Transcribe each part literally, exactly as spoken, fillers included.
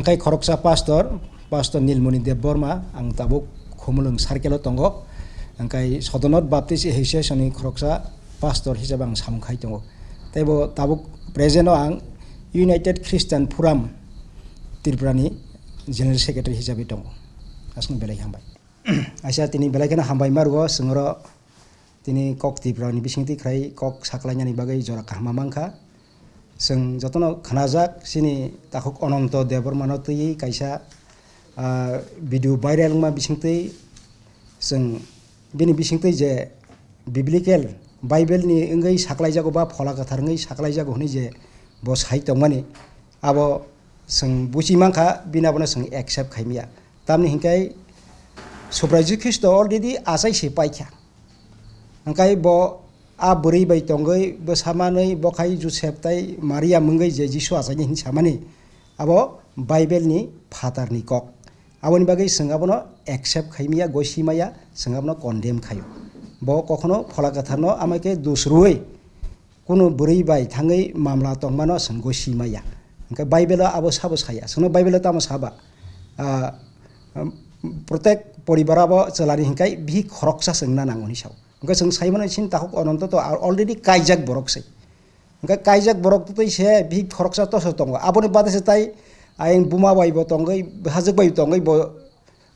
Khai khoroksa pastor, Pastor Nilmoni Debbarma, ang tabuk Khumulwng circle-o tongo. Ang khai Sodonot Baptist Association-ni khoroksa pastor hisabe ang samung khai tongo. Tei bo tabuk present-o ang United Christian Forum Tripura-ni General Secretary hisabe tongo. Aswkno belai hambai. Aisa tini belai kheno hambai ma rwo, chwng oro tini kok Tripura ni bisingtwi khlai kok saklainani bagwi jora kaham ma mankha. Chwng jotono khnajak chini takhuk Ananto Debbarma no twiwi kaisa, ah, video viral wngma bisingtwi chwng bini bisingtwi je biblical Bible ni wngwi saklaijago ba phola kwthar wngwi saklaijago hwnwi je bo sai tongmani abo chwng buchi mankha, bini abono chwng accept khaimya. Tamni hinkhe Subrai Jisu Khristo already achai se paikha. Hingkai bo a bwrwi bai tongwi bwsa manwi bo khai Joseph tai Maria mungwi je Jisu achaini hin samani, abo Bible ni phatar ni kok. Aboni bagwi chwng abono accept khai maya, gosi maya, chwng abono condemn khaio. Bo kokhono Phola Kwthar no amai khe dos rwui kunu bwrwi bai thangwi mamla tongmano chwng gosi maya. Hingke Bible o abo sabo saya. Chwngno Bible o tamo saba? Ah, um, protek poribar abo chwlani hingkai bihik khoroksa chwngna nango hinwi sao. Hingke chwng saimano chini takhuk Ananto to al-, already kaijak borok se. Hingke kaijak borok to tei se bihik khoroksa toso tongo. Aboni bade se tai ayang buma bai bo tongwi, hajak bai tongwi bo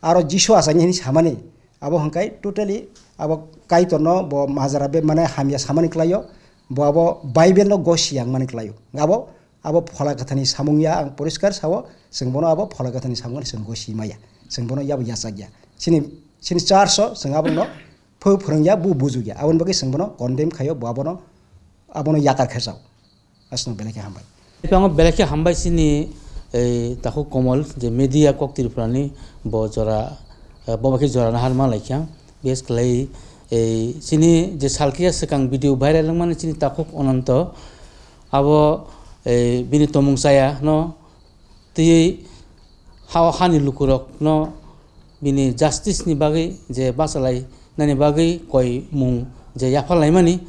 aro Jisu achaini hinwi samani. Abo hingkai totally abo Kaitorno bo majra be mane hamya samani klaio. Bo abo Bible no gosi yang mani klaio. Abo, abo Phola Kwthani samung ya ang poriskar sao, chwng bono abo Phola Kwthani samung chwng gosi maya. Chwng bono yabo yachak ya. Chini, chini church o chwng abono pho phwrwng ya, bu bujuk ya. Aboni bagwi chwng bono condemn khaio, bo abono, abono yakar khe chao. Asno belai khe hambai. Tei ang belai khe hambai chini, ei, takhuk Komol je media kok Tripura ni bo jora, eh, bo bai khe jora nahar ma lai kha. Bes kwlai, ei, chini je salkhe swkang video viral wngmani chini takhuk Ananto abo, ei, bini tomung chaya no twiwi ha-, hani lukurokno bini justice ni bagwi je bachalainani bagwi koimung je yapharlaimani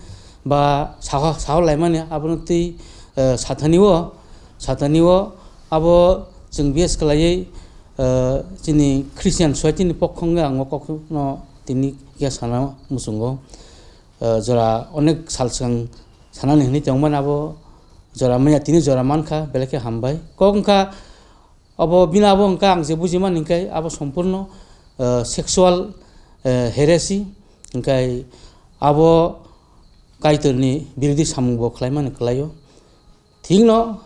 ba saho-, sahorlaimani abono twi, eh, sathani o, sathani o abo chwng bes kwlaiwi, eh, chini Christian society ni pokho wngwi ang o kokno tini khe sana muchungo. Eh, jora onek sal swkang sanani hinwi tongmani abo jora manya tini jora mankha, belai khe hambai. Kok wngkha, Abo bini abo hwnka ang je bujimani hwnkhe abo sompurno, eh, sexual, eh, heresy, hwnkhe abo Kaitorni birodi samung bo khlaimani kwlaio. Thikno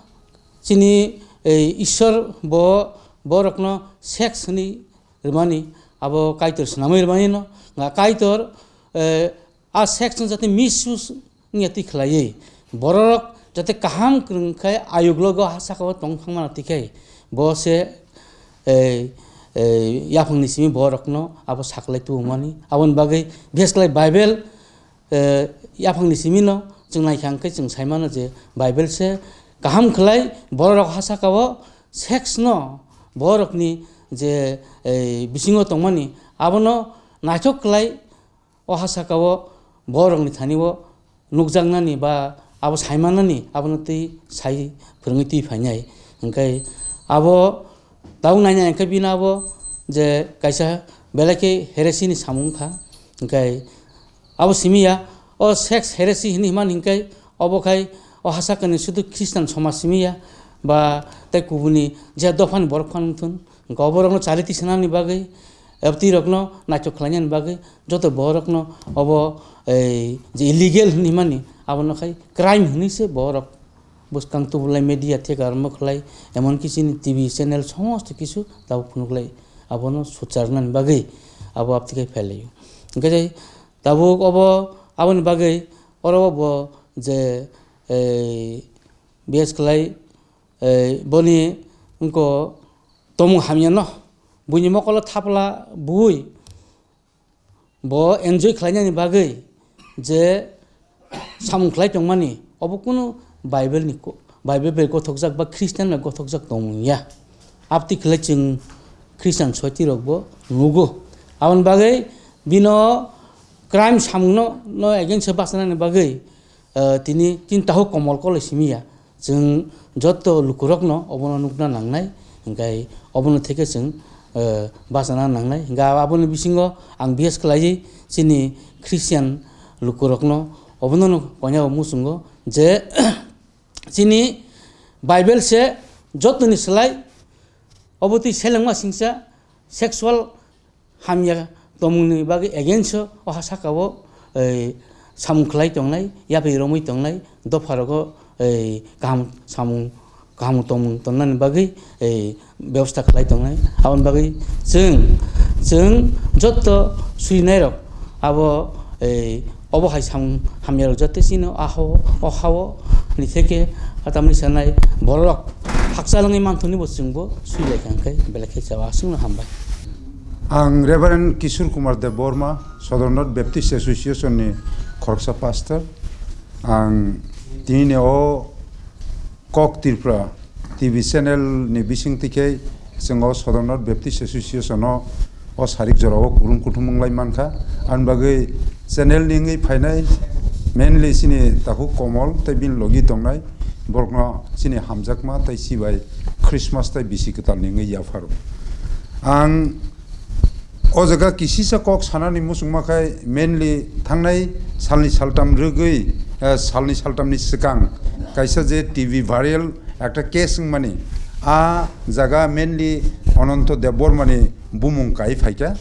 chini, eh, Ishwar bo borokno sex hwnwi rwmani, abo Kaitor swnamwi rwmani no, nga Kaitor, eh, a sex no jate misuse wngya twi khlaiwi, bororok jate kaham kwrwng khe ayuk logo ha saka o tong thangmano twi khe, bo se, ei, ei, yaphangni simi borokno abo saklai tubumani. Aboni bagwi bes khlai Bible, eh, yaphangni simino chwng naikha hwnkhe chwng saimano je Bible se kaham khlai bororok ha saka o sex no borokni je, ei, bisingo tongmani abono naithok khlai o ha saka o borokni thani o nukjaknani ba abo saimanani abono twi sai phwrwngwi twi phainai. Hwnkhe abo tabuk nainai hwnkhe bini abo je kaisa belai khe heresy ni samung kha. Hwnkhe abo simi ya, o sex heresy hinwi himani hwnkhe obo khai o ha sakani sudu Christian somaj simi ya ba tei kubuni je dophani borok phano wngthun. Hwnkhe oborokno charity sanani bagwi, ebtwi rokno naithok khlainani bagwi joto borokno obo, ei, je illegal hinwi himani, abono khai crime hinwi se borok bwskang tubulai media theka arombo khlai, emonki chini T V channel somosto kisu tabuk phunuklai, abono sucharnani bagwi abo abtwi khai phailaio. Hwnkhe je tabuk obo aboni bagwi oro bo je, ei, bes khlai, ei, boni wngko tomung hamyano buini mokolo thapla bui bo enjoy khlainani bagwi je samung khlai tongmani, obo kunu Bible ni ko-, Bible bai gothokjak ba Christian bai gothokjak tongmung ya. Abtwi khlai chwng Christian soiti rok bo nugo. Aboni bagwi bino crime samung no, no against se bachanani bagwi, eh, tini, tini takhuk Komol koloi simi ya. Chwng joto lukurokno obono nukna nangnai. Hingkai obono theke chwng, eh, bachana nangnai. Hingka aboni bisingo ang bihas khlaiwi chini Christian lukurokno obono koinao muchungo je chini Bible se jotoni slai obo twi selengma singsa sexual hamya tongmungni bagwi against o, o ha saka o, ei, samung khlai tongnai, yapri romwi tongnai, dopha rogo, ei, kaham samung, kaham tongmung tongnani bagwi, ei, bebosta khlai tongnai. Aboni bagwi chwng, chwng jotto swinairok abo, ei, obo hai samung hamyarok jotto chino, aho, o hao, ni theke, atamni sanai borok hakchalangwi manthokni bo chwngbo swilaikha hwnkhe belai khe chao. Aswkno hambai. Ang Reverend Kishore Kumar Debbarma, Southern North Baptist Association ni khoroksa pastor. Ang tini o Kok Tripura T V channel ni bising twi khe chwng o Southern North Baptist Association o, o sarik jora o kutung kuthum wng lai mankha. Ani bagwi channel ni wngwi phainai mainly chini takhuk Komol tei bini logi tongnai borokno chini hamjakma tei chibai Christmas tei bisi kwtal ni wngwi yapharo. Ang o jaga kisisa kok sanani muchungma khai mainly thangnai salni saltam rwgwi, eh, salni saltamni swkang kaisa je T V viral ekta case wngmani, a jaga mainly Ananto Debbarmani bumung kai phaikha.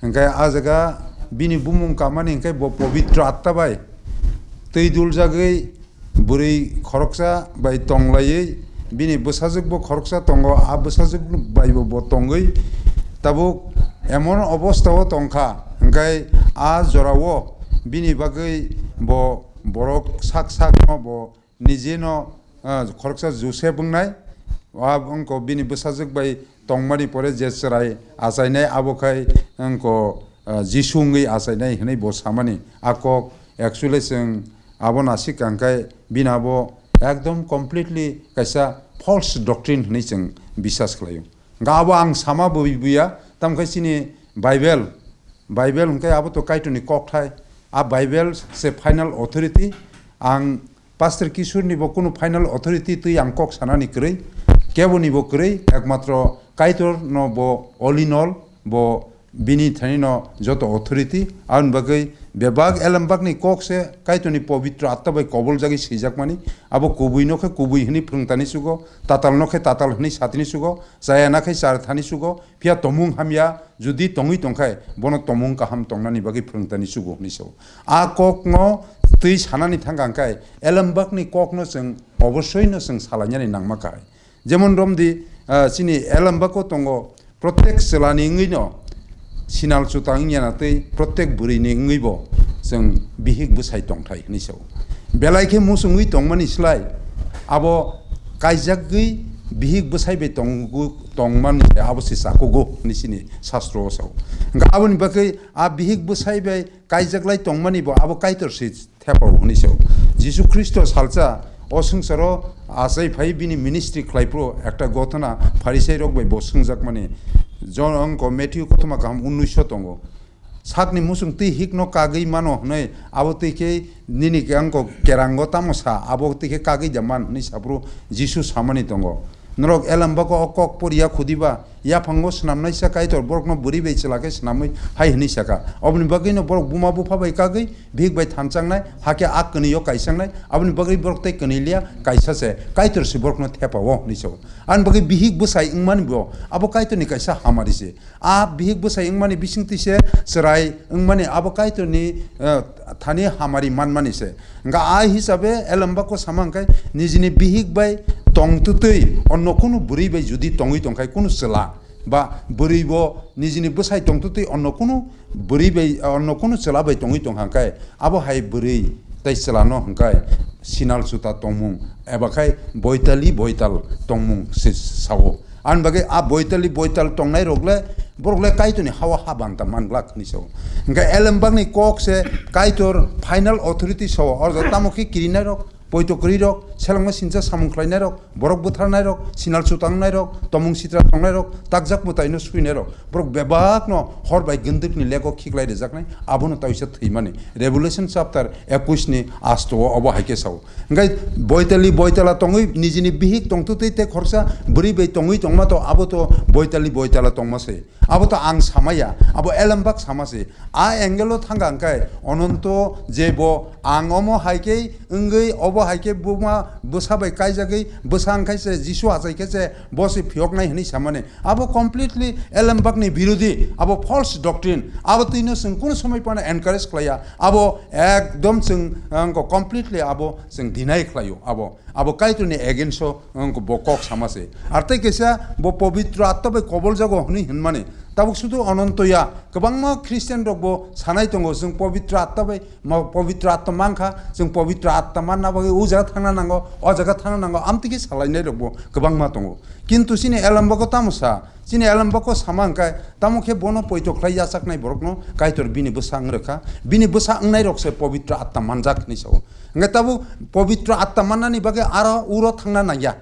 Hwnkhe a jaga bini bumung kamani hwnkhe bo Pobitro Atta bai twi duljagwi bwrwi khoroksa bai tonglaiwi bini bwsajwkbo khoroksa tongo, a bwsajwk baibo bo tongwi tabuk emon obostao tongkha, hwnkhe a jorao bini bagwi bo borok sak sakno bo nijeno, ah, khoroksa Josep wngnai, ah, wngkho bini bwsajwk bai tongmani pore je chwrai achainai abo khai wngkho, ah, Jisu wngwi achainai hwnwi bo samani. A kok actually chwng abo nasik kangkhe bini abo ekdom completely kaisa false doctrine hwnwi chwng bisas khlaio. Hwnkhe abo ang sama bui buya, tamkhe chini Bible, Bible hwnkhe abo to Kaitorni kokthai. A Bible se final authority. Ang Pastor Kishorni bo kunu final authority twi ang kok sanani kwrwi, keboni bo kwrwi, ekmatro Kaitor no bo all in all, bo bini thani no joto authority. Aboni bagwi bebak elembakni kok se Kaitorni Pobitro Atta bai koboljagwi swijakmani. Abo kubui no khe kubui hwnwi phrwngtani sugo, tatal no khe tatal hwnwi satini sugo, chaya na khe char thani sugo, phiya tomung hamya jodi tongwi tongkhai, bono tomung kaham tongnani bagwi phrwngtani sugo hwnwi sao. A kokno twi sanani thangkha hwnkhe, elembakni kokno chwng obosoino chwng salainani nangma kha. Jemon romdi, ah, chini elembako tongo, protek chwlani wngwino sinal chuta wngya na twi protek bwrwini wngwibo chwng bihik bwsai tongthai hwnwi sao. Belai khe muchungwi tongmani slai abo kaijagwi bihik bwsai bai tonggu-, tongmani abo se chakugo hwnwi chini sastro o sao. Hwnkhe aboni bagwi a bihik bwsai bai kaijaklai tongmani bo abo Kaitor se thepao hwnwi sao. Jisu Khristo salsa o swngcharo achai phai bini ministry khlai phuru ekta gothona Pharisai rok bai bo swngjakmani. Jon wngkho Matthew kothoma kaham unnish o tongo. Sakni muchung twi hikno kagwi mano hwnwi abo twi khe nini wngkho kerango tamo sa, abo twi khe kagwi da man hwnwi saphuru Jisu samani tongo. Norok elembako o kok poriya khudiba, yaphango swnamnaisa Kaitor borokno bwrwi bai chwla khe swnamwi hai hwnwi saka. Oboni bagwino borok buma bupha bai kagwi bihik bai thanchaknai, hakhe a kwnwi o kaichaknai, aboni bagwi borok tei kwnwi liya, kaisa se Kaitor se borokno thepao hwnwi sao. Ani bagwi bihik bwsai wngmani bo abo Kaitorni kaisa hamari se. A bihik bwsai wngmani bisingtwi se chwrai wngmani abo Kaitorni, eh, thani hamari manmani se. Hwnkha a hisabe elembako sama hwnkhe nijini bihik bai tongtwtwi onno kunu bwrwi bai jodi tongwi tongkhai kunu chwla ba bwrwi bo nijini bwsai tongtwtwi onno kunu bwrwi bai, onno kunu chwla bai tongwi tongkha hwnkhe abo hai bwrwi tei chwlano hwnkhe sinal chuta tongmung eba khai boitali boital tongmung se sao. Ani bagwi a boitali boital tongnai rok le, borok le Kaitorni hawa ha banta man glak hwnwi sao. Hwnkhe elembakni kok se Kaitor final authority sao, oro tamo khe kirinai rok, poito kwrwi rok, selengma sincha samung khlainairok, borok butharnairok, sinal chutangnai rok, tomung sitra tongnai rok, takjak mwtaino suinai rok, borok bebak no hor bai gandrik ni lego khiklai rijaknai, abono taisa thwimani. Revelation chapter ekush ni asto o obo hai khe sao. Hingkhe boitali boitala tongwi nijini bihik tongtwtwi tei khoroksa bwrwi bai tongwi tongma to abo to boitali boitala tongma se. Abo to ang samaya, abo elembak sama se. A angle o thangkha hingkhe ononto je bo ang omo hai khe wngwi obo hai khe buma bwsa bai kaijagwi bwsa wngkhe se Jisu achai khe se bo se phiyoknai hinwi samani. Abo completely elembakni birodhi, abo false doctrine. Abo twino chwng kunu somoi phano encourage khlaiya. Abo ekdom chwng, ang ko completely abo chwng deny khlaio. Abo, abo Kaitorni against o, ang ko bo kok sama se. Ar tei kaisa bo Pobitro Atma bai koboljago hwnwi hwnmani. Tabuk sudu ononto ya, kwbangma Christian rok bo sanai tongo, chwng Pobitro Atma bai, mo-, Pobitro Atma mankha, chwng Pobitro Atma manna bagwi o jaga thangna nango, o jaga thangna nango, amtwi khe salainai rok bo kwbangma tongo. Kintu chini elembako tamo sa, chini elembako sama hwnkhe, tamo khe bono poito khlai yachaknai borokno Kaitor bini bwsa wng rwkha, bini bwsa wngnai rok se Pobitro Atma manjak hinwi sao. Hwnkhe tabuk Pobitro Atma mannani bagwi aro uro thangna nangya.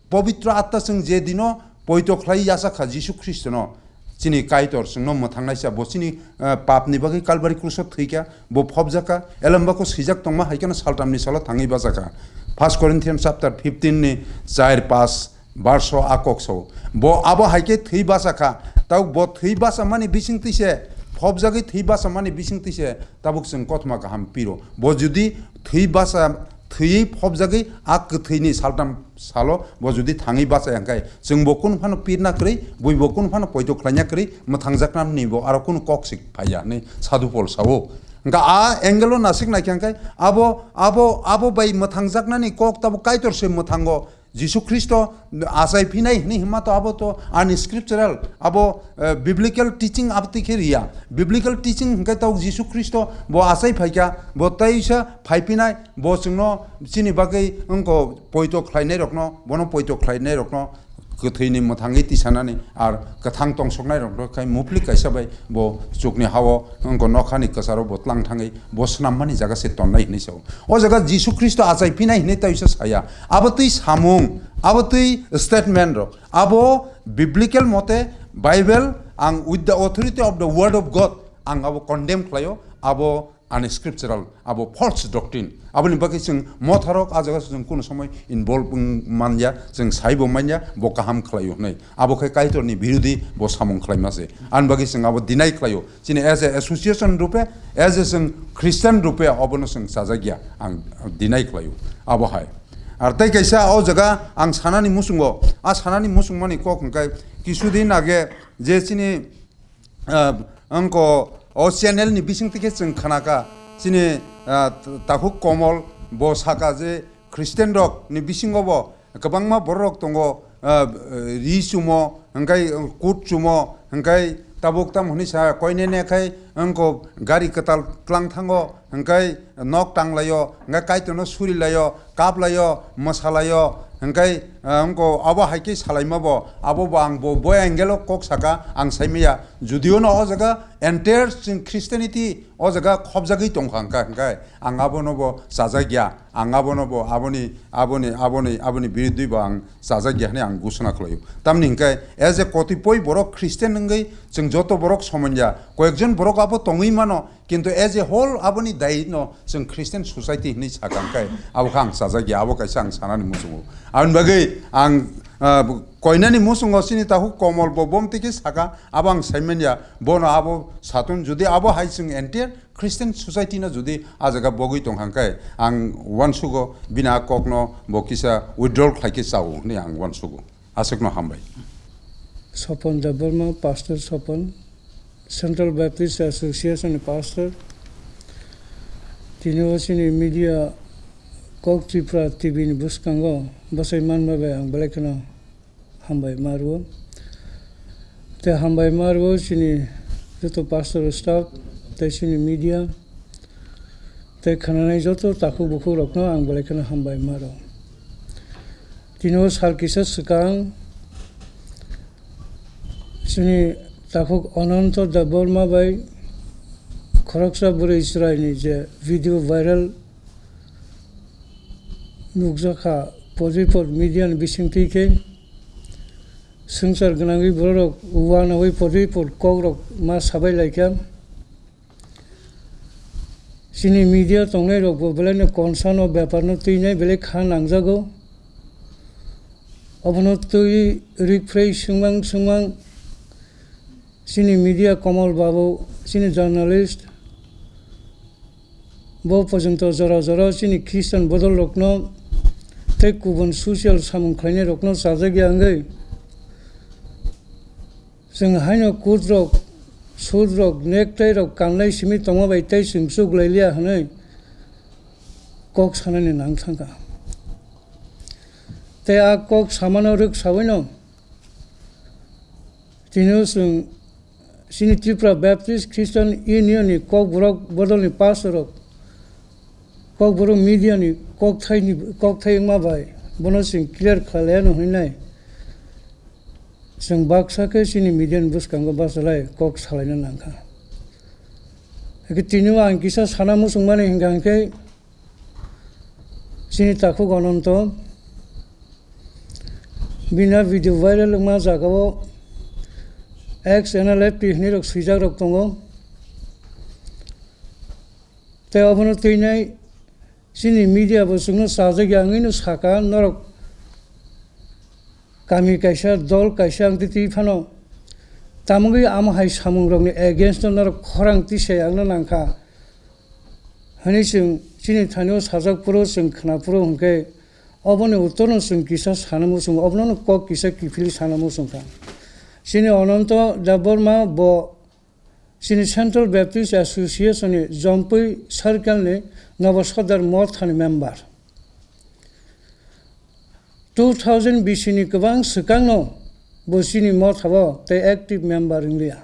Pobitro Atma chwng je dino poito khlai yachakha Jisu Khristono, chini Kaitor chwngno mwthangnaisa, bo chini, eh, papni bagwi Kalbari kruso thwikha, bo phobjakha, elembako swijak tongma hai kheno saltamni salo thangwi bachakha. First Corinthians chapter fifteen ni char pas verse o a kok sao. Bo abo hai khe thwi bachakha, tabuk bo thwi bachamani bisingtwi se, phobjagwi thwi bachamani bisingtwi se, tabuk chwng kothoma kaham piro. Bo judi thwi bacha, thwiwi phobjagwi a kwthwini saltam salo bo judi thangwi bachai hwnkhe, chwngbo kunu phano pirna kwrwi, buibo kunu phano poito khlaina kwrwi, mwthangjaknani bo aro kunu kok se phaiya hinwi Sadhu Pol sao. Hwnkhe a angle o nasik naikha hwnkhe abo, abo, abo bai mwthangjaknani kok tabuk Kaitor se mwthango. Jisu Khristo achai phinai hinwi hwnma to abo to unscriptural, abo, eh, biblical teaching abo twi khe riya. Biblical teaching hwnkhe tabuk Jisu Khristo bo achai phaikha, bo teisa phai phinai, bo chwngno chini bagwi wngkha poito khlainairokno, bono poito khlainairokno kwthwini mwthangwi tisanani, ar kwthang tongsoknairokno khai muplik kaisa bai bo chukni hao wngkha nokhani kwcharo bo tlang thangwi bo swnammani jaga se tonnai hinwi sao. O jaga Jisu Khristo achai phinai hinwi teisa saya. Abo twi samung, abo twi statement rok, abo biblical mote Bible ang with the authority of the word of God ang abo condemn khlaio, abo unscriptural, abo false doctrine. Aboni bagwi chwng motharok a jaga chwng kunu somoi involve wng manya, chwng saibo manya, bo kaham khlaio hwnwi. Abo khe Kaitorni birodhi bo samung khlaima se. Ani bagwi chwng abo deny khlaio. Chini as a association rupe, as a chwng Christian rupe abono chwng chajakya, ang deny khlaio. Abo hai. Ar tei kaisa o jaga ang sanani muchungo, a sanani muchungmani kok hwnkhe kisudin age je chini ah, wngkha o channel ni bisingtwi khe chwng khnakha chini, ah, takhuk Komol bo sakha je Christian rok ni bisingo bo kwbangma borok rok tongo, ah, ri chumo, hwnkhe kut chumo, hwnkhe tabuk tamo hwnwi sa koinene khai wngkha gari kwtal tlang thango, hwnkhe nok tanglaio, hwnkhe Kaitorno surilaio, kaplaio, mwsalaio, hwnkhe, eh, wngkha abo hai khe salaima bo, abo bo ang bo, bo angle o kok saka, ang saimaya. Judio no o jaga entire chwng Christianity o jaga khobjagwi tongkha hwnkha, hwnkhe ang abono bo chajakya, ang abono bo aboni, aboni, aboni, aboni birodhi bo ang chajakya hwnwi ang ghosona khlaio. Tamni hwnkhe as a kotipoi borok Christian wngwi chwng joto borok somanya, koyekjon borok abo tongwi mano, kintu as a whole aboni dai no chwng Christian society hinwi sakha hwnkhe abo khe ang chajakya, abo kaisa ang sanani muchungo. Aboni bagwi ang, ah, koinani muchungo chini takhuk Komol bo bomtwi khe sakha, abo ang saimanya, bono abo satun, jodi abo hai chwng entire Christian society no jodi a jaga bogwi tongkha hwnkhe ang uansugo bini a kokno bo kisa withdrawal khlai khe chao hinwi ang uansugo. Aswkno hambai. Sopon Debbarma, Pastor Sopon, Central Baptist Association ni Pastor. Tini o chini media Kok Tripura T V ni bwskango bwsai manma bai ang belai kheno hambai ma rwo. Tei hambai ma rwo chini joto pastor staff, tei chini media, tei khnanai joto takhuk bukhuk rokno ang belai kheno hambai ma rwo. Tini o sal kisa swkang chini takhuk Ananto Debbarma bai khoroksa bwrwi chwraini je video viral Nukjakha, pojipor media ni bisingtwi khe swngchar gwnangwi bororok uanaui pojipor kokrok ma sabai laikha. Chini media tongnairokbo belaino concern o beparno twinai belai kha nangjago. Obono twi rikphrwi swngmang swngmang chini media Komal Babu, chini journalist, bo porjonto jora jora chini Christian bodol rokno tei kubun social samung khlainai rokno chajak ya wngwi, chwng haino coat rok, suit rok, necktie rok kanlai simi tongma bai tei chwng chuklai liya hwnwi kok sanani nang thangkha. Tei a kok samano rwk saui no tini o chwng chini Tripura Baptist Christian Union ni Kokborok bodolni pastor rok, Kokborok media ni kokthai ni, kokthai wngma bai bono chwng clear khlai laino hwnwi nai. Chwng baksa khe chini media ni bwskango bachalai kok salaina nangkha. Hakhe tini o ang kisa sana muchungmani hwnkha hwnkhe, chini takhuk Ananto bini video viral wngma jagao X N L F T hinwi rok swijak rok tongo. Tei obono twinai chini media bo chwngno chajak ya wngwino saka, norok kami kaisa, dol kaisa wngtwi twi phano, tamogwi amo hai samungrokni against-o norok khorang tisai angna nangkha hwnwi chwng chini thani-o sajak phuru, chwng khna phuru hwnkhe, oboni uttorno chwng kisa sana muchungo, obono kok kisa kiphilwi sana muchungkha. Chini Ananto Debbarma bo chini Central Baptist Association ni Jompui Circle ni Nobo Sodar Mothani member. Two thousand bisi ni kwbang swkangno bo chini mothao tei active member wngliya.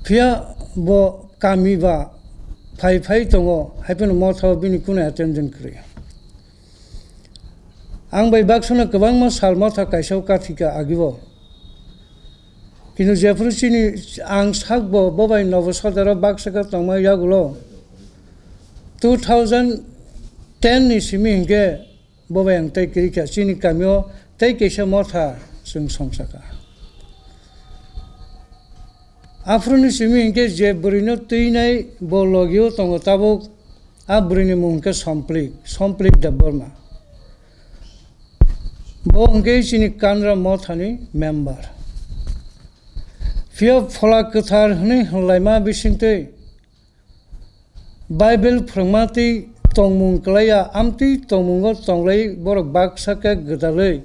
Phiya bo kami ba phai phai tongo, haiphano mothao bini kunu attendance kwrwi. Ang bai baksano kwbangma sal motha kaisa kathika agibo. Kintu jephuru chini ang sakbo bo bai Nobo Sodaro baksa khe tongma yagulo two thousand ten ni simi hinkhe bo bai ang tei kwrwi kha chini kamio tei kaisa motha chwng songchakha. Aphuruni simi hinkhe je bwrwino twinai bo logio tongo tabuk, a bwrwini mung hinkhe Somplik, Somplik Debbarma. Bo hinkhe chini Kanra mothani member. Phiya Phola Kwthar hwnwi hwnlaima bisingtwi Bible phwrwngma tei tongmung kwlaiya, amtwi tongmungo tonglai borok baksa khe gwdalwi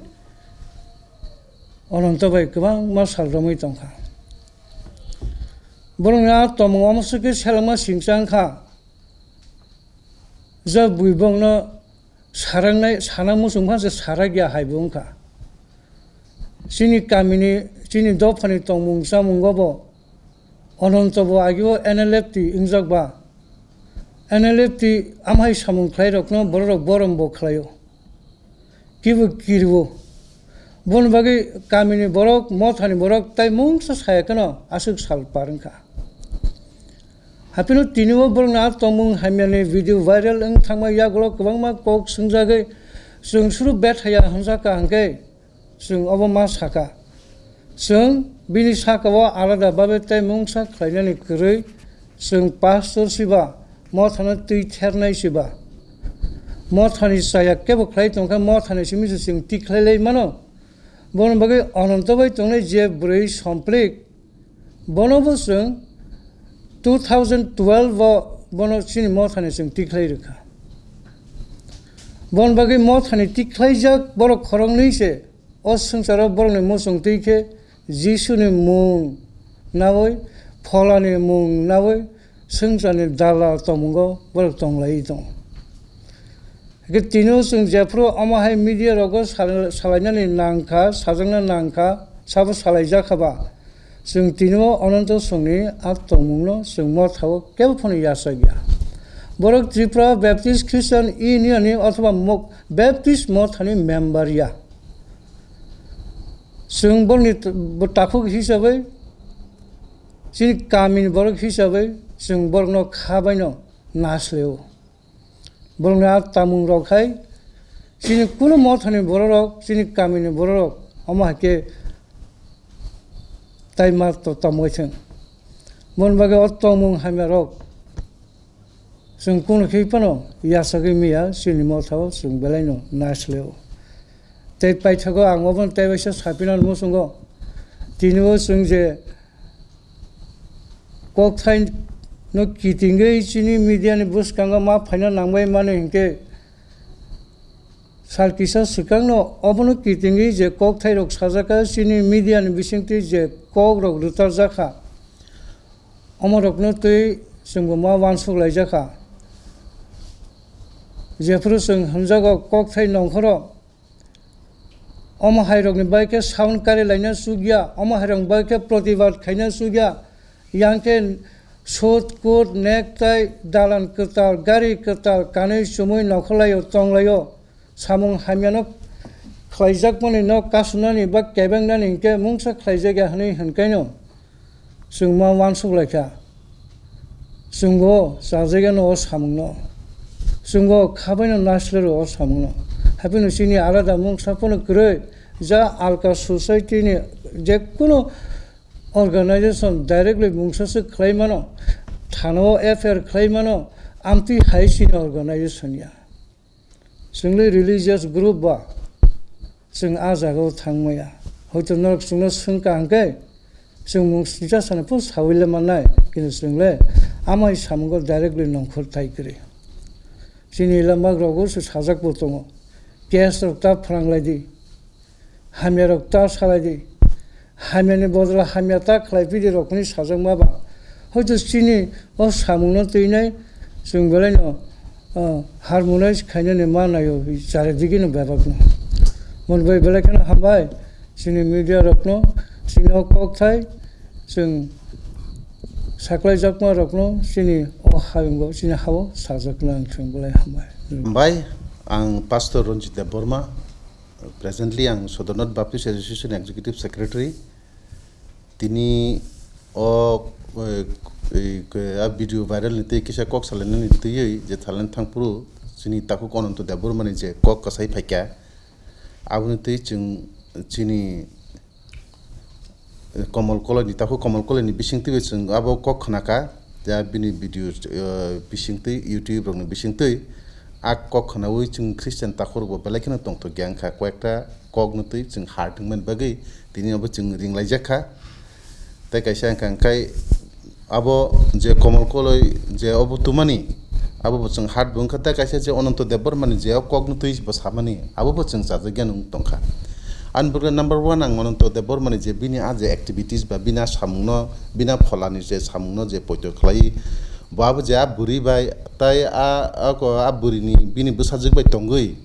Ananto bai kwbangma sal romwi tongkha. Borokni a tongmung omo se khe selengma singcha wngkha. Je bui bongno sarangnai, sana muchung phan se sarak ya hai bo wngkha. Chini kamini, chini dophani tongmung chamungo bo Ananto bo agio N L F T wngjak ba. N L F T amhai samung khlai rokno borok borom bo khlaio. Kibo kirwo. Boni bagwi kamini borok, mothani borok tai mungsa saya kheno aswk sal par wngkha. Haphino tini o borokni a tongmung hamyani video viral wng thangma yagulo kwbangma kok swngjagwi chwng suru bethaya hwnjakha hwnkhe chwng obo ma sakha. Chwng bini saka o alada babe tei mungsa khlainani kwrwi chwng pastor siba, mothano twi thernai siba. Mothani chaya kebo khlai tongkha, mothani simi se chwng tikhlai lai mano. Boni bagwi Ananto bai tongnai je bwrwi Somplik, bono bo chwng two thousand twelve o bono chini mothani chwng tikhlai rwkha. Boni bagwi mothani tikhlaijak borok khoroknwi se o swngcharo borokni muchung twi khe Jisuni mung naui, Pholani mung naui, swngcharni dalal tongmungo borok tonglaiwi tongo. Hwnkhe tini o chwng jephuru omo hai media rogo sal-, salainani nangkha, sajakna nangkha, sabo salaijakha ba, chwng tini o Ananto Songni a tongmungno chwng mothao kebo phano yachak ya. Borok Tripura Baptist Christian Union ni othoba mok-, Baptist mothani member ya. Chwng borokni t-, bo takhuk hisabai, chini kamini borok hisabai, chwng borokno kha baino nasleo. Borokni a tamung rok hai chini kunu mothani bororok, chini kamini bororok, omo hai khe tai ma to tamwi thwng. Boni bagwi o tongmung hamya rok chwng kunu khe phano yachagwi maya, chini mothao chwng belaino naisle o. Tei paithago ang obono tei waisa sapinani muchungo. Tini o chwng je kokthai no kitingwi chini media ni bwskango ma phaina nangbai mani hinkhe sal kisa swkangno obono kitingwi je kokthai rok sajak kha chini media ni bisingtwi je kok rok rwtarjak kha, omo rokno twi chwngbo ma uansuk laijak kha. Jephuru chwng hwnjago kokthai nongkhoro omo hairokni bai khe sound kari laina chukya, omo hairokni bai khe protibad khaina chukya, yang khe suit, coat, necktie, dalan kwtal, gari kwtal, kanwi chumui nokholai-o tonglaio, samung hamyano khlaijakmani no kasunani ba kebengnani hinkhe mungsa khlaijakya hwnwi hinkaino. Chwng ma uansuk lai kha. Chwngbo chajakya no o samungno. Chwngbo khabaino naisle rw o samungno. Haphino chini alada mungsa phano kwrwi ja alka society ni je kunu organization directly mungsa se khlai mano. Thana o F I R khlai mano. Amtwi hai chini organization ya. Chwngli religious group ba chwng a jagao thangmaya. Hoito norok chwngno swngkha hwnkhe chwng mung singcha sana phano sawi le mannai, kintu chwngle amai samungo directly nongkhor thai kwrwi. Chini lama rogo se sajak bo tongo. Case rok ta phrang lai di. Hamya rok ta salai di. Hamyani bodolo hamya ta khlai phi di rok hwnwi sajakma ba. Hoito chini o samungno twinai chwng belaino, ah, harmonize khainani ma naio chari digino bebakno. Mon bai belai kheno hambai chini media rokno, chini o kokthai chwng saklaijakma rokno chini o hayungo chini hao sajakna ang chwng belai hambai. Hambai, ang Pastor Ranjit Debbarma. Presently, ang Sodornath Baptist Association Executive Secretary. Tini o, e, e, a video viral ni twi kisa kok salainani twiwi je thalan thangphuru chini takhuk Ananto Debbarma ni je kok kwsai phaikha, aboni twi chwng chini Komol Koloi ni, takhuk Komol Koloi ni bising twiwi chwng abo kok khna kha, ya bini video, eh, bising twi, YouTube rok ni bising twi. A kok khnaui chwng Christian takhuk rok bo belai kheno tongthok ya wngkha, koyekta kok no twi chwng hard wngmani bagwi tini abo chwng ring laijak kha. Tei kaisa wngkha, wngkhai abo je Komol Koloi je obo tumani, abo bo chwng hard bo wngkha, tei kaisa je Ananto Debbarma ni je o kok no twi bo samani, abo bo chwng chajak ya wng tongkha. Ani bagwi number one ang Ananto Debbarma ni je bini a je activities ba bini a samungno, bini a pholani je samungno je poito khlai, bo abo je a bwrwi bai tei a, a ko, a bwrwini bini bwsajwk bai tongwi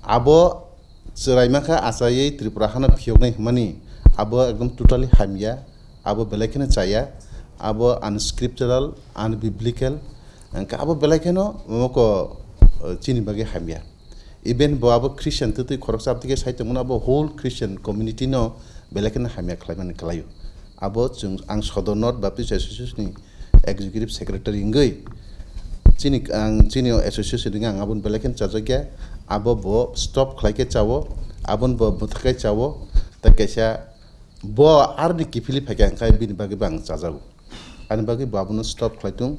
abo chwrai mankha achaiwi Tripura hano phiyoknai hwnmani, abo ekdom totally hamya, abo belai kheno chaya, abo unscriptural, unbiblical, hwnkhe abo belai kheno moko, eh, chini bagwi hamya. Even bo abo Christian twtwi khoroksa aboni khe sai tongmano, abo whole Christian community no belai kheno hamya khlaimani kwlaio. Abo chwng, ang Sodor North Baptist Association ni Executive Secretary wngwi chini, ang chini o association wngwi ang aboni belai kheno chajakya. Abo bo stop khlai khe chao, aboni bo bwthak khe chao, tei kaisa bo aroni kiphilwi phaikha, hwnkhai bini bagwi bo ang chajago. Ani bagwi bo abono stop khlai tung.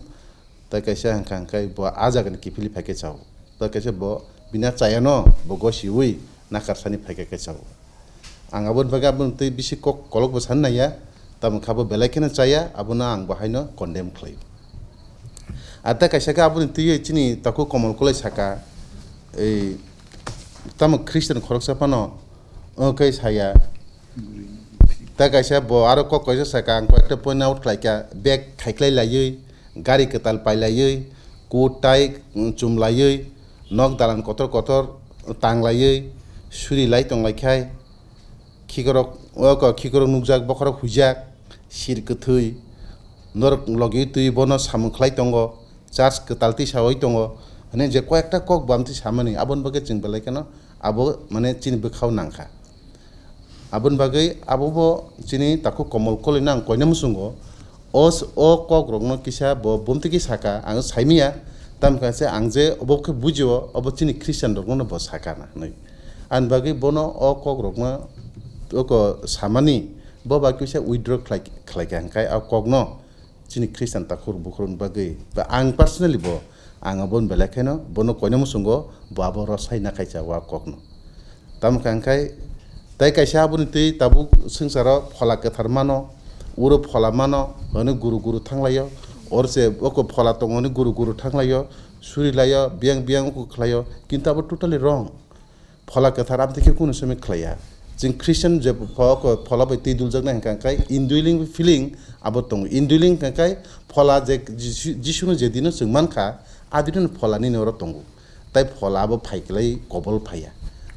Tei kaisa hwnka hwnkhai bo a jagani kiphilwi phaikhe chao. Tei kaisa bo bini a chayano bo gosiwi nakarsani phaikha khe chao. Ang aboni bagwi aboni twi bisi kok kolokbo san naiya, tamo kha bo belai kheno chaya, abono ang bo haino condemn khlaio. A tei kaisa khe aboni twiwi chini takhuk Komol Koloi saka, ei, tamo Christian khoroksa phano, o khe saya. Tei kaisa bo aro kok kaisa saka, ang koi ekta point out khlaikha, bag khaiklai laiwi, gari kwtal pailaiwi, coat tai, mm, chumlaiwi, nok dalan kotor kotor tanglaiwi, suri lai tonglaikhai, khikorok, o ko khikorok nukjak, bokhorok huijak, sir kwthwi, norok logi twi bono samung khlai tongo, church kwtal twi sawi tongo, hwnwi je koi ekta kok bo amtwi samani, aboni bagwi chwng belai kheno abo mane chini bwkhao nangkha. Aboni bagwi abo bo chini takhuk Komol Koloi no ang koina muchungo. O s-, o kok rok no kisa bo bumtwi khe saka, ang saimanya, Tamo khe se ang je obo khe bujio, obo chini Christian rokno bo sakha na hinwi. Ani bagwi bono o kok rokno oko samani, bo bai kisa withdraw khlai, khlai kha hwnkhe o kokno chini Christian takhuk bukhurokni bagwi. Ba ang personally bo, ang aboni belai kheno bono koino muchungo bo abo rosai na khaisa o kokno. Tamo khe ang khai, tai kaisa aboni twi tabuk swngcharo phola kwthar mano, uro phola mano, hwnwi guru guru thanglaio, or se oko phola tongo hwnwi guru guru thanglaio, surilaio, biyang biyang oko khlaio, kintu abo totally wrong. Phola kwthar amtwi khe kunu somoi khlaiya. Chwng Christian je pho-, oko phola bai twi duljaknai hwnkha khai indwelling feeling abo tongo. Indwelling hwnkha khai phola je Jisu, Jisuno je dino chwng mankha, a dino phola nini oro tongo. Tai phola abo phai kwlai kobol phaiya.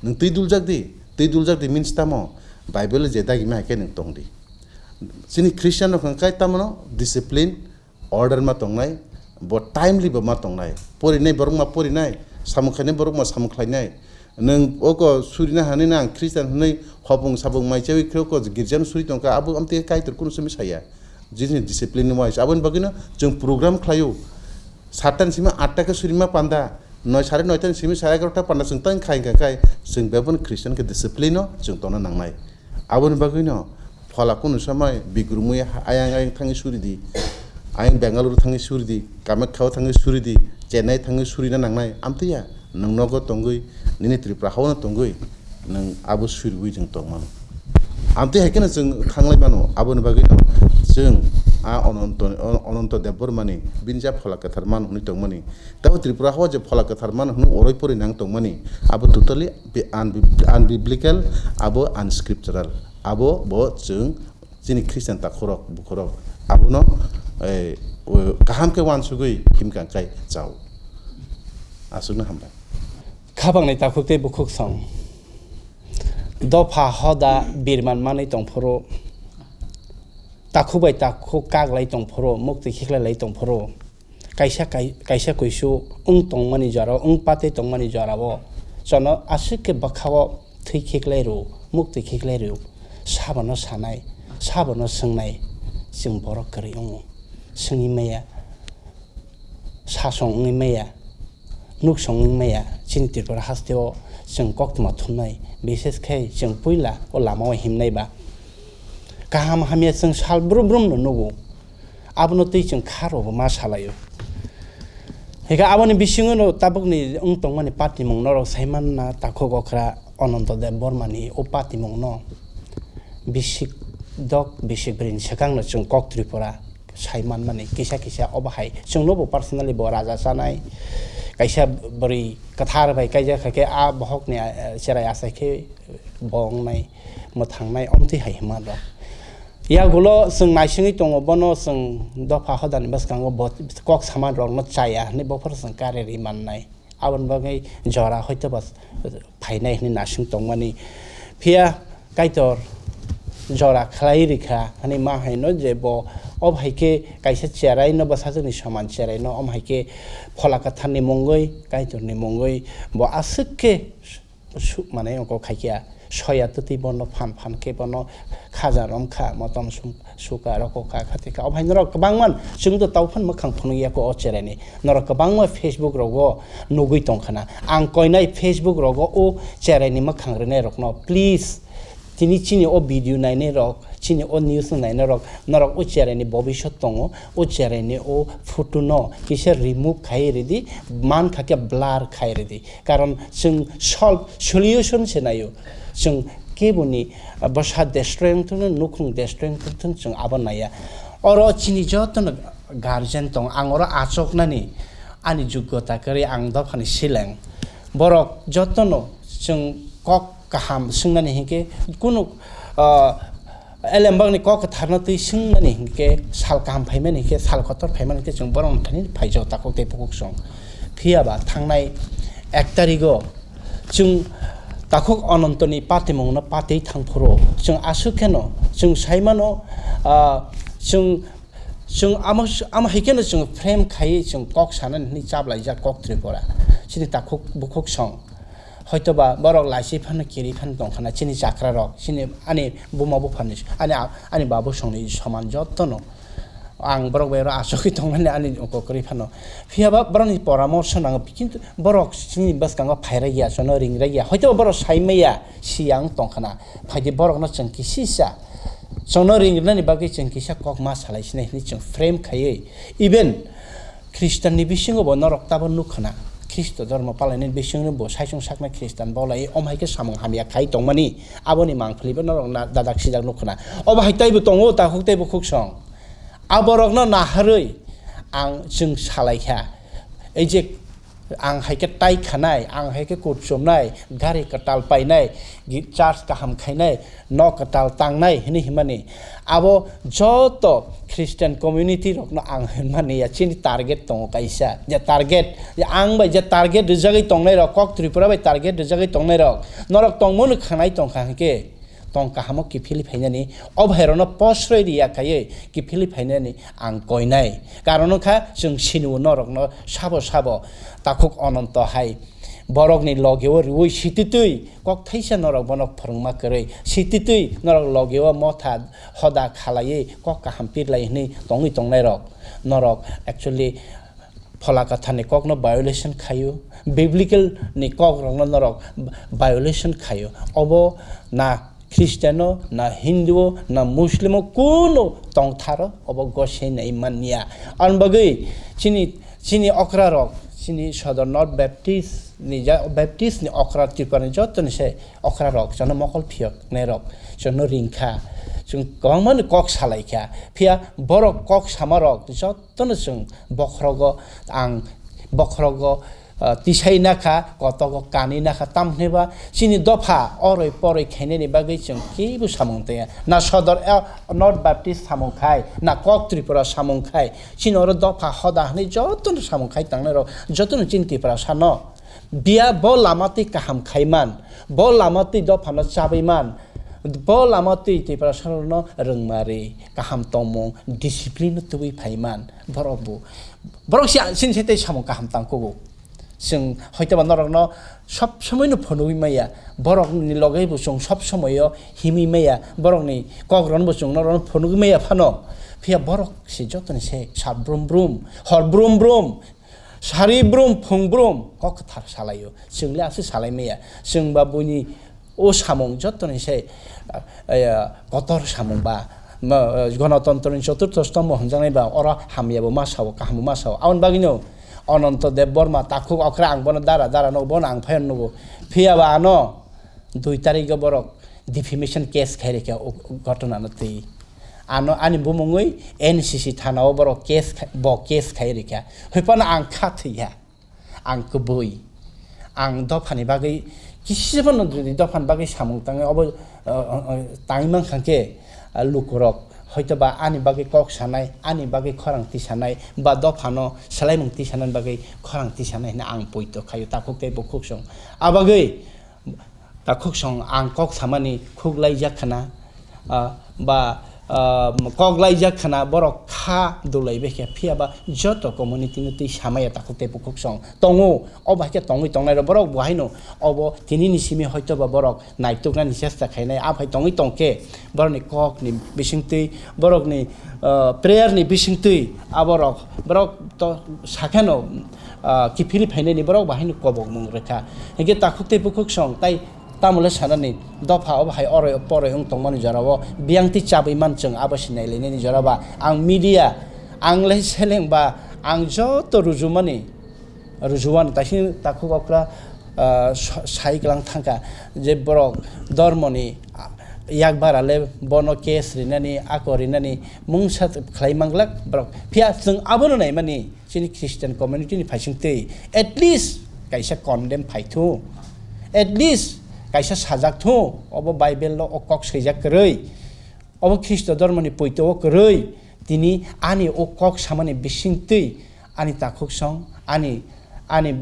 Nwng twi duljak di, twi duljak di means tamo? Bible je dagima hai khe nwng tong di. Chini Christian rok hwn kai tamo no discipline, order ma tongnai, bo timely bo ma tongnai. Porinai borok ma porinai, samung khlainai borok ma samung khlainai. Nwng oko surina hani nang Christian hwnwi hopung sapung mai chawi khe oko girja no suri tongkha, abo amtwi Kaitor kunu simi saya. Jini discipline ni wise. Aboni bagwino chwng program khlaio. Satta ni simi atta khe surima panda, noi sare noita ni simi sare egarota panda chwng tang khai khai khai chwng beboni Christian khe discipline no chwng tongna nangnai. Aboni bagwino phola kunu samai bigrumui ayang ayang thangwi suri di, ayang Bengaluru thangwi suri di, Kamakhya o thangwi suri di, Chennai thangwi surina nangnai, amtwi ya. Nwng nogo tongwi, nini Tripura hao no tongwi, nwng abo suriwi chwng tong mano. Amtwi hai kheno chwng khanglai mano, aboni bagwi no chwng a Ononto, Ononto Debbarmani bini ja phola kwthar mano hwnwi tongmani. Tei Tripura hao je phola kwthar mano hwnwi oroi poroi nang tongmani, abo totally bi-, unbi-, unbiblical, abo unscriptural, abo bo chwng chini Christian takhurok, bukhurok, abono, eh, o, kaham khe uansugwi himkha khe chao. Aswkno hambai. Khabangni takhuk tei bukhuk song. Dopha hoda birman manwi tongphuru, takhuk bai takhuk kaglai tongphuru, muktwi khiklai lai tongphuru. Kaisa kai-, kaisa kuisu wng tongmani jora, wng patwi tongmani jorao chono aswk khe bwkhao thwi khiklai rw, muktwi khiklai rw, sabono sanai, sabono swngnai, chwng borok kwrwi wngo. Swngwi maya, sasong wngwi maya, nuksong wngwi maya, chini Tripura hasteo chwng koktwma thumnai, bises khe chwng puila o lamao himnai ba. Kaham hamya chwng sal brum brum no nugo. Abono twi chwng kha rwbo ma salaio. Hika aboni bisingo no tabukni wng tongmani patimung norok saimanna takhuk okra Ananto Deb Bormani o patimung no bisik dok bisik bwrwini swkang no chwng kok Tripura saimanmani kisa kisa obo hai chwngno bo personally bo raja chanai kaisa bwrwi kwthar bai kaijak kha khe a bohokni, ah, cherai achai khe bo wngnai mwthangnai omtwi hai hwnma rok. Yagulo chwng naisingwi tongo, bono chwng dopha hodani bwskango bo kok sama rokno chaya hwnwi bophor chwng kare ri mannai. Aboni bagwi jora hoito ba phainai hwnwi nasing tongmani. Phiya Kaitor jora khlai rikha hwnwi ma haino je bo ob hai khe kaisa cherai no bwsajwkni soman cherai no om hai khe Phola Kwtharni mungwi Kaitorni mungwi bo aswk khe su-, mane oko khaikya soya twtwi bono phan phan khe bono khaja romkha motom sum-, suka rokokha khatikha. Obhai norok kwbangma chwngdo tau phan mwkhang phunukya kho o cheraini. Norok kwbangma Facebook rogo nugwi tongkhana. Ang koinai Facebook rogo o cheraini mwkhang rwnairokno please tini chini o video nainairok, chini o news no nainairok, norok o cheraini bobisot tongo, o cheraini o photo no kisa remove khai ridi, mankha khe blur khai ridi. Karon chwng solve, solution se naio. Chwng keboni, ah, bwsa destroy wngthung, nukhung destroy wngthung, chwng abo naiya. Oro chini jotono guardian tong, ang oro achoknani ani joggota kwrwi, ang dophani seleng. Borok jotono chwng kok kaham swngnani hinkhe kunu, ah, Elembakni kok kwtharno twi swngnani hinkhe sal kaham phaimani hinkhe sal kotor phaimani hinkhe chwng borokni thani phaijak takhuk tei bukhuk song. Phiya ba thangnai ek tarigo chwng takhuk Onontoni patimungno patwi thangphuru chwng aswk kheno chwng saimano, ah, chwng, chwng amo, amo hai kheno chwng frame khaiwi chwng kok sanani hwnwi chaplaijak kok Tripura. Chini takhuk bukhuk song. Hoitoba borok laisi phano kiri phano tongkhana chini chakrarok, chini ani buma buphani, ani, ani babu songni soman jotono, Ang borok bai oro achugwi tongnani ani ongkho kwrwi phano. Phiya ba borokni poramorso nango, kintu borok chini bwskango phairwkya, chwngno ringwkya. Hoito borok sai maya, siyang tongkhana. Phaidi borokno chwng kisisa. Chwngno ringrwnani bagwi chwng kisa kok ma salai sinai hinwi chwng frame khaiwi. Even Khristanni bisingo bo norok tabo nukhana. Khristo dhormo palainani bisingo bo saichung saknai Khristan bolai omo hai khe samung hamya khai tongmani. Aboni mangpili bo norok na dadak sijak nukhana. Obo hai taibo tongo, takhuk taibo khuksong. Aborokno naharwi ang chwng salaikha. Ei je ang hai khe tai khanai, ang hai khe kut chumnai, gari kwtal painai, gi-, church kaham khainai, nok kwtal tangnai hinwi himani. Abo joto Christian community rokno ang hwnmani ya, chini target tongo kaisa. Je target, je ang bai je target rijagwi tongnai rok, kok Tripura bai target rijagwi tongnai rok, norok tongmano khanai tongkha hinkhe, tong kahamo kiphilwi phainani, o bhairokno posroi riya khaiwi kiphilwi phainani ang koinai. Karon wngkha chwng sinio norokno sabo sabo takhuk Ononto hai borokni logeo rwui sititwi kok thaisa norok bono phwrwngma kwrwi, sititwi norok logeo motha hoda khalaiwi kok kaham pirlai hwnwi tongwi tongnairok norok actually Phola Kathani kokno violation khaio, biblical ni kokrokno norok violation khaio. Obo na Christiano, na Hinduo, na Muslimo, kuno tongtharo obo gosei nai manya. Ani bagwi chini, chini okra rok, chini Sodor North Baptist ni ja-, Baptist ni okra Tripura ni joto ni se okra rok jono mokol phiyok nai rok jono ringkha. Chwng kwbangma ni kok salai kha. Phiya borok kok sama rok jot Tono chwng bokhorogo ang, bokhorogo, ah, tisai nakha, kotogo kani nakha, tamhineba chini dopha oroi poroi khainani bagwi chwng kebo samung taya. Na Sodor, eh, North Baptist samung khai, na Kok Tripura samung khai, chini oro dopha hoda hwnwi jotono samung khai tangnai rok, jotono chini Tiprasa no. Biya bo lama twi kaham khai man, bo lama twi dophano chabwi man, bo lama twi Tiprasa rokno rwngmari, kaham tongmung, discipline no tubui phai man. Borok bo, borok si, sini se tei samung kaham tang kugo. Chwng hoitoba norokno sob somoi no phunugwi maya, borokni loge bo chwng sob somoi o himwi maya, borokni kok rokno bo chwng norokno phunugwi maya phano, phiya borok se jotoni se sat brum brum, hor brum brum, Sari brum, phung brum, kok kwthar salaio. Chwng le aswk salai maya. Chwng ba buini o samung jotoni se, eh, kotor samung ba, ma, eh, Gonotontro ni choturtho stombo hwnjaknai ba, oro hamya bo ma sao, kaham bo ma sao. Aboni bagwino Ononto Deb Borma takhuk okra ang bono dara dara nugo, bono ang phaiya nugo. Phiya ba ano dui tarikh o borok defamation case khai rikha o, o ghotona no twi. Ano ani bumungwi N C C thana o borok case khai, bo case khai rikha. Hoi phano ang kha thwi ya. Ang kwbwi. Ang dophani bagwi kisa phano jodi dophani bagwi samung tangwi obo, uh, uh, uh, tangwi mankha khe, uh, lukurok hoito ba ani bagwi kok sanai, ani bagwi khorang tisanai, ba dophano swlaimung tisanani bagwi khorang tisanai hwnwi ang poito khaio takhuk tei bukhuk song. Abagwi Takhuksong ang kok samani khuklaijak khna, ah, ba, ah, koklaijak khna, borok kha dulai bai khe, phiya ba joto community no twi samaya takhuk tei bukhuksong tongo, o bai khe tongwi tongnai rok borok bo haino obo tini ni simi hoito ba borok naituknani chesta khainai, aphai tongwi tongkhe borokni kokni bisingtwi, borokni, ah, prayer ni bisingtwi aborok borok to sakheno, ah, kiphilwi phainani borok bo haino kobokmung rwkha. Hinkhe takhuk tei bukhuksong tai Tamole sanani dopha obo hai oroi poroi wng tongmani jorao biyang twi chabwi man chwng abo se nailainani jorao ba ang media ang le seleng ba ang joto rujumani rujuan taisini takhuk okra, ah, sa-, sai klang thangkha je borok dormoni, ah, yak bara le bono case rinani ako rinani mungsa khlai manglak borok phiya chwng abono naimani. Chini Christian community ni phaising twi at least kaisa condemn phai thu, at least kaisa sajak thu, obo Bible o o kok swijak kwrwi, obo Khristo dormo ni poito o kwrwi, tini ani o kok samani bising twi ani takhuk song, ani, ani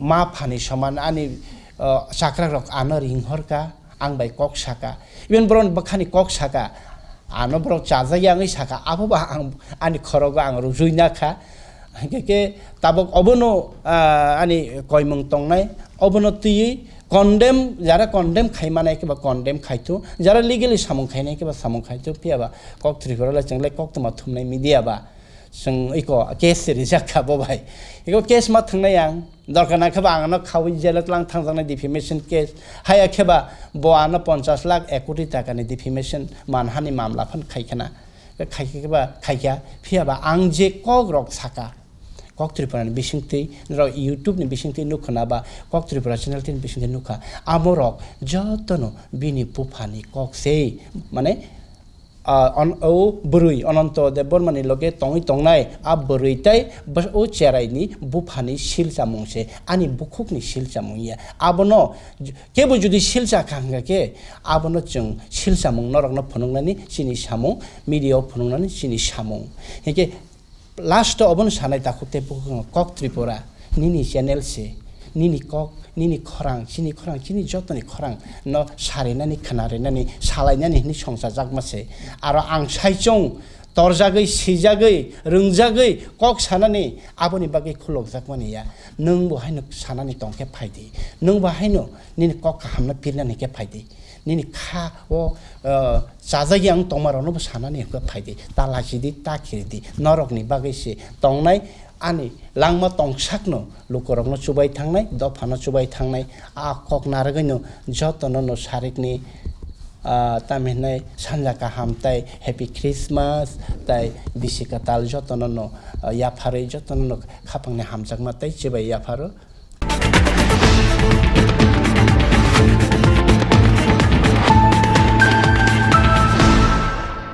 ma phani soman, ani, uh, chakrak rok ano ring hor ka. Ang bai kok saka. Even borok bwkhani kok saka. Ano borok chajak ya wngwi saka. Abo ba ang ani khorogo ang rujui na kha. Hingke ke tabok obono, ah, ani koimung tongnai. Obono twiwi condemn, jara condemn khai mane khe ba condemn khai thu, jara legally samung khainai khe ba samung khai thu, phiya ba kok Tripura le chwng le kok toma thumnai media ba chwng iko case rijak kha bo bai. Iko case ma thangnai ang, dorkar na khe ba ang no khawi jail o tlang thangjaknai defamation case, haya khe ba bo ano ponchash lakh ek koti taka ni defamation manhani mamla phan khai khana. Khai khe ba khai kha, phiya ba ang je kok rok saka, Kok Tripura ni bisingtwi, norok YouTube ni bisingtwi nukha na ba Kok Tripura channel tin bisingtwi nukha. Amorok jotono bini buphani kok se, mane, ah, on-, o bwrwi Ananto Debbarma ni loge tongwi tongnai, a bwrwi tai bw-, o cherai ni buphani sil chamung se, ani bukhuk ni sil chamung ya. Abono j-, kebo jodi sil cha kha hwnkha khe, abono chwng sil chamung norokno phunuknani chini samung, media o phunuknani chini samung. Hinkhe last o obono sanai takhuk tei bukhuk wngkha, Kok Tripura, nini channel se, nini kok, nini khorang, chini khorang, chini jotoni khorang no sarinani, khwnarinani, salainani hinwi songchajakma se. Aro ang saichung torjagwi, swijagwi, rwngjagwi kok sanani aboni bagwi khulokjakmani ya. Nwng bo haino sanani tongkhe phaidi. Nwng bo haino nini kok kahamno pirnani khe phaidi. Nini kha o, uh, chajagwi ang tongmarokno bo sanani hwnkhe phaidi, ta lachidi, ta khiridi, norokni bagwi se tongnai ani langma tongsakno lukurokno chubai thangnai, dophano chubai thangnai, a kok narwgwino jotono no sarikni, ah, tamhinai sanja kaham tai Happy Christmas tai bisi kwtal jotono no, ah, yapharwi jotono no khapangni hamjakma tai chibai yapharo.